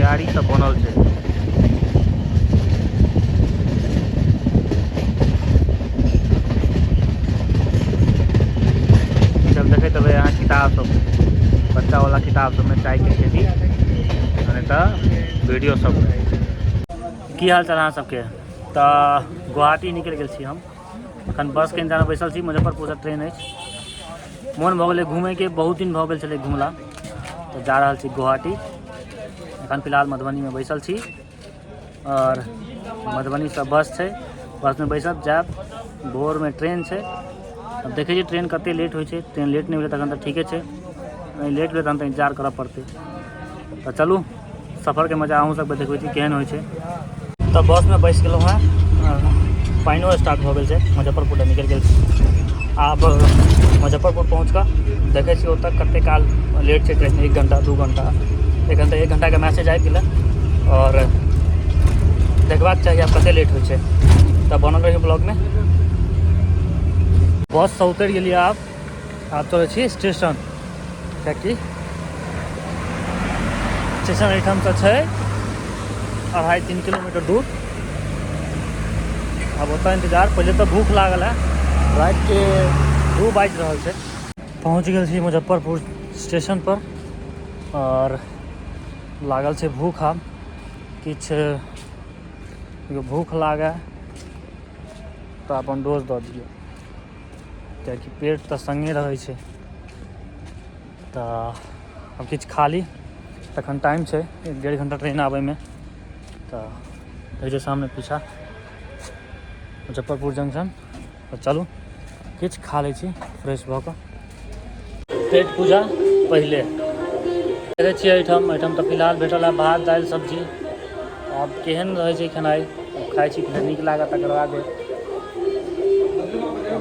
क्यारी सब बनल छै। सब देखैत हेबै अहाँ किताब सब, बच्चा वाला किताब सबमे चायके खेती, नहि तऽ वीडियो सब। की हाल चाल अहाँ सबके? तऽ गुवाहाटी निकलि गेल छी हम। एखन बसके इंतजारमे बैसल छी। मुजफ्फरपुरसँ ट्रेन अछि। मोन भऽ गेलै घुमैके, बहुत दिन भऽ गेल छलै घुमला, तऽ जा रहल छी गुवाहाटी। एखन फिलहाल मधुबनीमे बैसल छी आओर मधुबनीसँ बस छै, बसमे बैसब जायब। भोरमे ट्रेन छै। आब देखै छियै ट्रेन कतेक लेट होइ छै। ट्रेन लेट नहि भेलै तखन तऽ ठीके छै, नहि लेट भेलै तखन तऽ इन्तजार करऽ पड़तै। तऽ चलू, सफरके मजा अहूँ सबके देखबै छी केहन होइ छै। तऽ बसमे बैस गेलहुँ हेँ, पानिओ स्टार्ट भऽ गेल छै। मुजफ्फरपुर निकलि गेल छी। आब मुजफ्फरपुर पहुँच कऽ देखै छी ओतऽ कते काल लेट छै ट्रेन, 1 घंटा, 2 घंटा। एखन तऽ 1 घंटाके मैसेज आबि गेलै आओर देखबाक चाही आब कते लेट होइ छै। तऽ बनल रहियौ ब्लॉगमे। बससँ उतरि गेलियै, आब चलै छी स्टेशन, कियाकि स्टेशन एहिठामसँ छै 2.5-3 किलोमीटर दूर। आब ओतऽ इंतजार। पहिले तऽ भूख लागल है, रातिके 2 बाजि रहल छै। पहुँच गेल छी मुजफ्फरपुर स्टेशन पर आओर लागल छै भूख। आब किछु भूख लागै तऽ अपन डोज दऽ दियौ, कियाकि पेट तऽ सङ्गे रहै छै। तऽ आब किछु खा ली, तखन टाइम छै 1-1.5 घंटा ट्रेन आबैमे। तऽ देखै छियै सामने पीछा मुजफ्फरपुर जंक्शन। तऽ चलू, किछु खा लै छी फ्रेश भऽ कऽ। पेट पूजा पहिले। देखै छियै एहिठाम एहिठाम तऽ फिलहाल भेटल है भात, दालि, सब्जी। आब केहन रहै छै खेनाइ, खाइ छी पहिले, नीक लागत तकर बाद।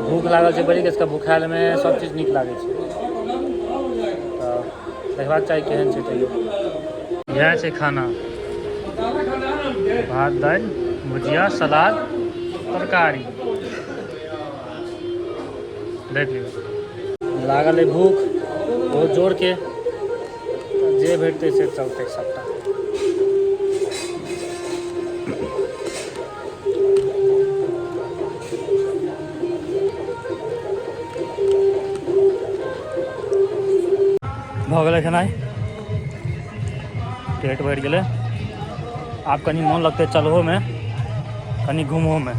भूख लागल छै बड़ी कसके, भूखायलमे सब चीज नीक लागै छै। तऽ देखबाक चाही केहन छै। तैयो इएह छै खाना, भात, दालि, भुजिया, सलाद, तरकारी। देख लियौ। लागल है भूख बहुत जोरके, जे भेटतै से चलतै सबटा। भऽ गेलै खेनाइ, पेट भरि गेलै। आब कनि मोन लगतै चलहोमे, कनि घुमहोमे।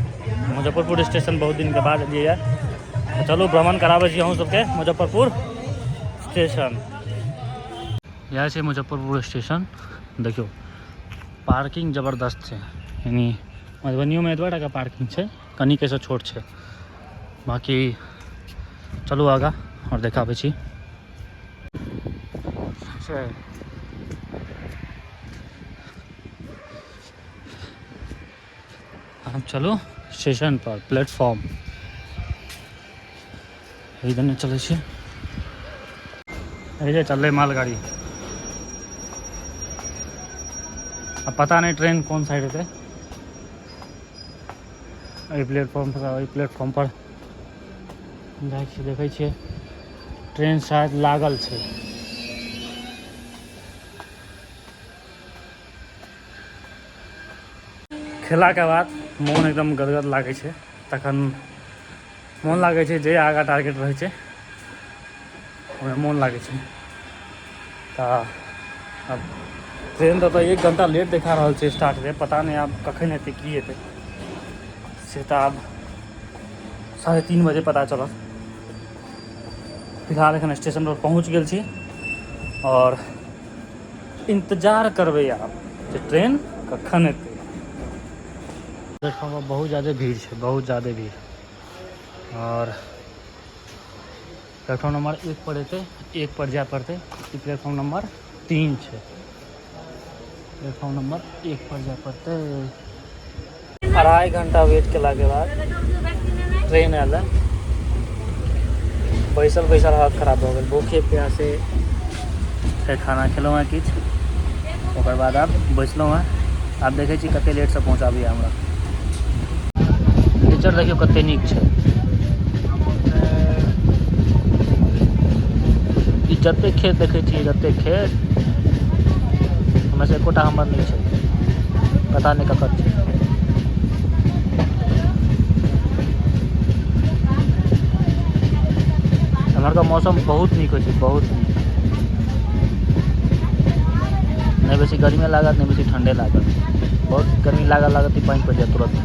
मुजफ्फरपुर स्टेशन बहुत दिनके बाद एलियै। चलू, भ्रमण कराबै छी अहूँ सबके मुजफ्फरपुर स्टेशन। इएह छै मुजफ्फरपुर स्टेशन। देखियौ, पार्किंग जबरदस्त छै। यानी मधुबनियोमे एतबा टाका पार्किंग छै, कनिक एहिसँ छोट छै। बाँकी चलू आगाँ आओर देखाबै छी। छै आब चलू स्टेशन पर, प्लेटफॉर्म एहि दने चलै छी। एहि जे चललै मालगाड़ी। आ पता नहि ट्रेन कोन साइड हेतै। एहि प्लेटफॉर्म पर, एहि प्लेटफॉर्म पर जाइ छियै, देखै छियै ट्रेन शायद लागल छै। खेलाके बाद मोन एकदम गदगद लागै छै, तखन मोन लागै छै जे आगाँ टारगेट रहै छै ओहिमे मोन लागै छै। तऽ आब ट्रेन तऽ 1 घंटा लेट देखा रहल छै स्टार्ट हेतै। पता नहि आब कखन हेतै, की हेतै, से तऽ आब 3:30 बजे पता चलत। फिलहाल एखन स्टेशन पर पहुँच गेल छी आओर इंतजार करबै आब जे ट्रेन कखन एतै। प्लेटफॉर्म पर बहुत ज़्यादा भीड़ छै, बहुत ज़्यादा भीड़। आओर प्लेटफॉर्म नंबर 1 पर एतै, 1 पर जाय पड़तै। ई प्लेटफॉर्म नंबर 3 छै, प्लेटफॉर्म नंबर 1 पर जाय पड़तै। 2.5 घंटा वेट केलाके बाद ट्रेन आयल है। बैसल बैसल हालत खराब भऽ गेल, भूखे प्यासे। फेर खाना खेलहुँ हेँ किछु, ओकर बाद आब बैसलहुँ हेँ। आब देखै छी कते लेटसँ पहुँचाबैए हमरा। नेचर देखियौ कते नीक छै। ई जते खेत देखै छियै, जते खेत, ओहिमे से एकोटा हमर नहि छै, पता नहि ककर छै। एम्हरका मौसम बहुत नीक होइ छै, बहुत नीक। नहि बेसी गर्मी लागत, नहि बेसी ठण्डे लागत। बहुत गर्मी लागऽ लागत तऽ पानि पड़ि जायत तुरन्त।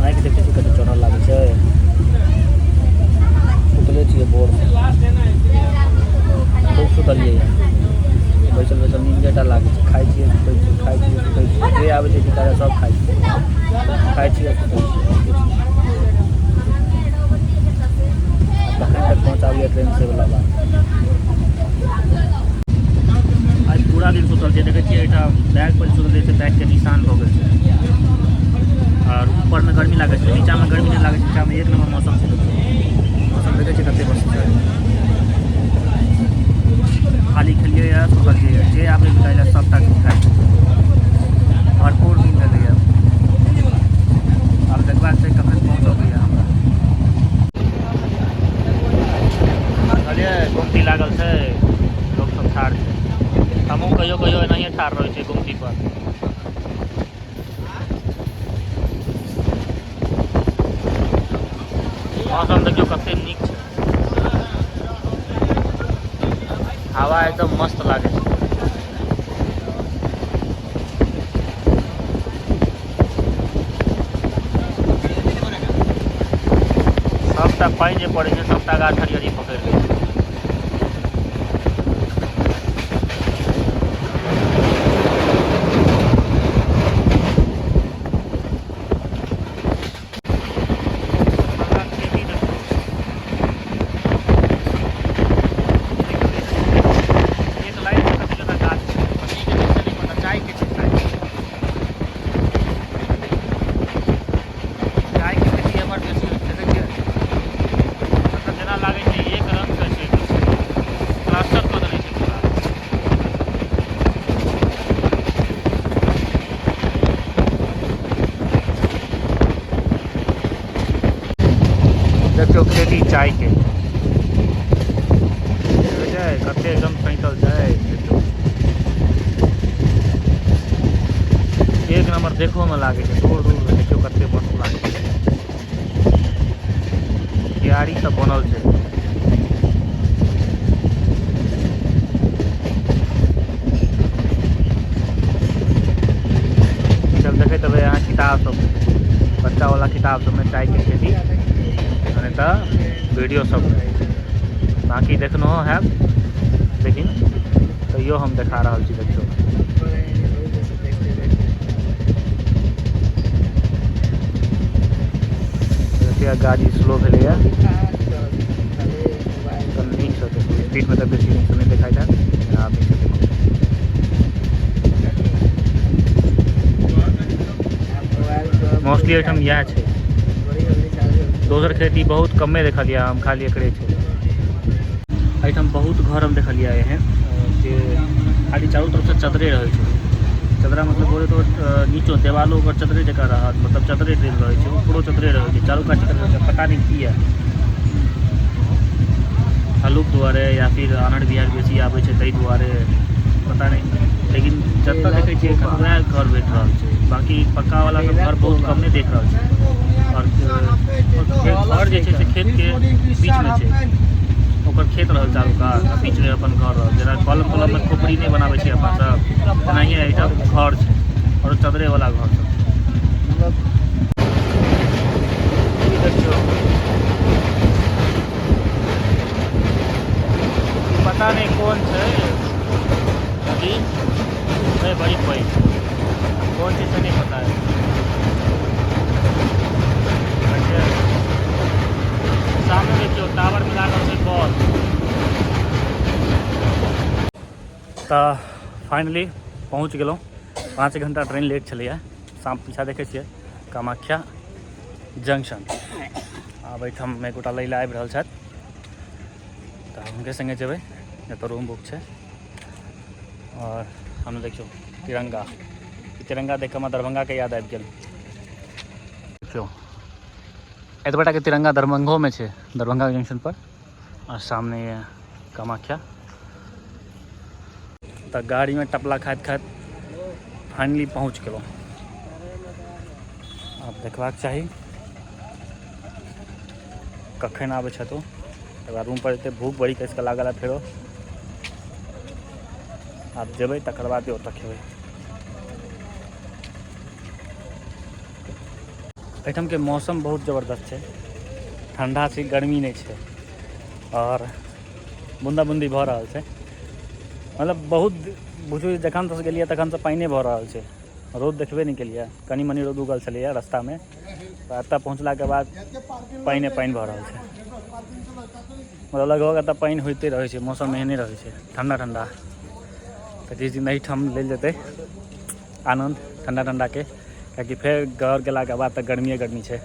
आँखि देखै छी कते चढ़ल लागै छै। सुतले छियै भोरमे, खूब सुतलियै। बैसल बैसल नींदे टा लागै छै। खाइ छियै, सुतै छियै, खाइ छियै, सुतै छियै। जे आबै छै शिकारा सब खाइ छियै, खाइ छियै, सुतै छियै, आओर किछु नहि। कखन तक पहुँचाबैए ट्रेन से वला बात। आइ पूरा दिन सुतल छियै। देखै छियै एहिठाम बैग पर सुतल छै, बैगके निशान भऽ गेल छै। आओर ऊपरमे गर्मी लागै छै, नीचाँमे गर्मी नहि लागै छै। नीचाँमे एक नम्बर मौसम छै। मौसम देखै छियै कते मस्त छै। खाली खेलियै यऽ, सुतलियै यऽ। जे आबै बिकाइ लए सबटा चीज खाइ छै। भरपूर दिन भेलैए। आब देखबाक छै कखन पहुँचबैए हमरा। कहलियै गुमती लागल छै, लोक सब ठाढ़ छै। हमहूँ कहियो कहियो एनाहिए ठाढ़ रहै छियै गुमती पर। मौसम देखियौ कते नीक छै, हवा एकदम मस्त लागै छै। सबटा पानि जे पड़ै छै, सबटा गाछ हरियरी पकड़ि लै छै। खेती देखियौ, एक लाइन में कते ज्यादा गाछ छै। कथी के छै से नहि पता, चाय के छै शायद। चाय के खेती एमहर बेसी होइ छै। देखै छियै, मतलब जेना लागै छै एक रंग के छै, प्लास्टर कऽ देने छै पूरा। देखियौ खेती चाय के, देखै छै कते एकदम सैंतल छै। देखियौ, एक नंबर देखो में लागै छै। दूर दूर देखियौ कते मस्त लागै छै। क्यारी सब बनल छै। ई सब देखैत हेबै अहाँ किताब सब, बच्चा वाला किताब सबमे चाय के खेती, नहि तऽ वीडियो सब बाकी देखनो हैब, लेकिन तैयो हम देखा रहल छी। देखियौ, देखियौ गाड़ी स्लो भेलैए तऽ नीकसँ देखू। स्पीडमे तऽ बेसी नीकसँ नहि देखाइत हैत, लेकिन आब नीकसँ देखू। मोस्टली एहिठाम इएह छै, दोसर खेती बहुत कमे देखलियै हम, खाली एकरे छै एहिठाम। बहुत घर हम देखलियै एहन जे खाली चारू तरफसँ चदरे रहै छै। चदरा मतलब बोले तो नीचो देवालो ओकर चदरे जकाँ रहत, मतलब चदरे देल रहै छै, ऊपरो चदरे रहै छै, चारू कात चदरे रहै छै। पता नहि किया, हल्लुक दुआरे या फिर आनर बिहार बेसी आबै छै ताहि दुआरे, पता नहि। लेकिन जतऽ देखै छियै एखन वएह घर भेट रहल छै। बाकी पक्का वाला सब घर बहुत कमे देख रहल छै। आओर घर जे छै से खेतके बीचमे छै। ओकर खेत रहल चारू कात आ बीचमे अपन घर रहल। जेना कलम तलममे खोपड़ी नहि बनाबै छै अपना सब, तेनाहिए एहिठाम घर छै आओर चदरे वाला घर सब छै। ई देखियौ, ई पता नहि कोन छै नदी छै, बड़ी पैघ। कोन छै से नहि पता है। देखियौ, सामने देखियौ टावर में लागल छै बॉल। तऽ फाइनली पहुँच गेलहुँ। 5 घंटा ट्रेन लेट छलैए। साम पीछा देखै छियै कामाख्या जंक्शन। आब एहिठाम एक गोटा लै लए आबि रहल छथि, तऽ हुनके सङ्गे जेबै जतऽ रूम बुक छै। आओर हम देखियौ तिरंगा, ई तिरंगा देख कऽ हमरा दरभंगाके याद आबि गेल। देखियौ, एतबा टाके तिरंगा दरभंगोमे छै, दरभंगा जंक्शन पर। आओर सामने यऽ कामाख्या। तऽ गाड़ीमे टपला खाइत खाइत फाइनली पहुँच गेलहुँ। आब देखबाक चाही कखन आबै छथि ओ। तकर बाद रूमपर जेतै, भूख बड़ी कसिकऽ लागल है फेरो। आब जेबै तकर बाद ओतऽ खेबै। एहिठामके मौसम बहुत जबरदस्त छै, ठण्डा छै, गर्मी नहि छै आओर बूंदा बूंदी भऽ रहल छै। मतलब बहुत बुझू जखन से गेलियै तखन से पानिए भऽ रहल छै, रौद देखबे नहि केलियै। कनि मनि रौद उगल छलैए रस्तामे, तऽ एतऽ पहुँचलाके बाद पानिए पानि भऽ रहल छै। मतलब लगभग एतऽ पानि होइते रहै छै, मौसम एहने रहै छै ठण्डा ठण्डा। तऽ किछु दिन एहिठाम लेल जेतै आनन्द ठण्डा ठण्डाके, कियाकि फेर घर गेलाके बाद तऽ गर्मिए गर्मी छै।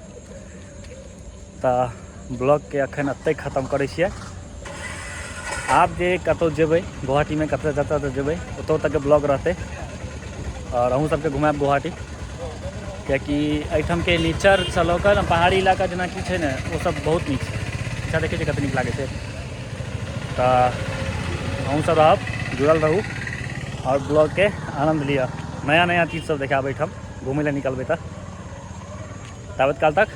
तऽ ब्लॉगके एखन एतहि खतम करै छियै। आब जे कतहु जेबै गुवाहाटीमे, कतऽ जतऽ जतऽ जेबै ओतऽ ओतऽके ब्लॉग रहतै आओर अहूँ सबके घुमायब गुवाहाटी, कियाकि एहिठामके नेचरसँ लऽ कऽ ने पहाड़ी इलाका जेनाकि छै ने ओ सब बहुत नीक छै। अच्छा देखै छियै कते नीक लागै छै। तऽ अहूँ सब रहब, जुड़ल रहू आओर ब्लॉगके आनन्द लिअ। नया नया चीज सब देखायब एहिठाम घुमै लए निकलबै तऽ। ताबत काल तक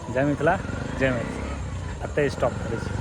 जय मिथिला, जय मैथिली। एतहि स्टॉप करै छी।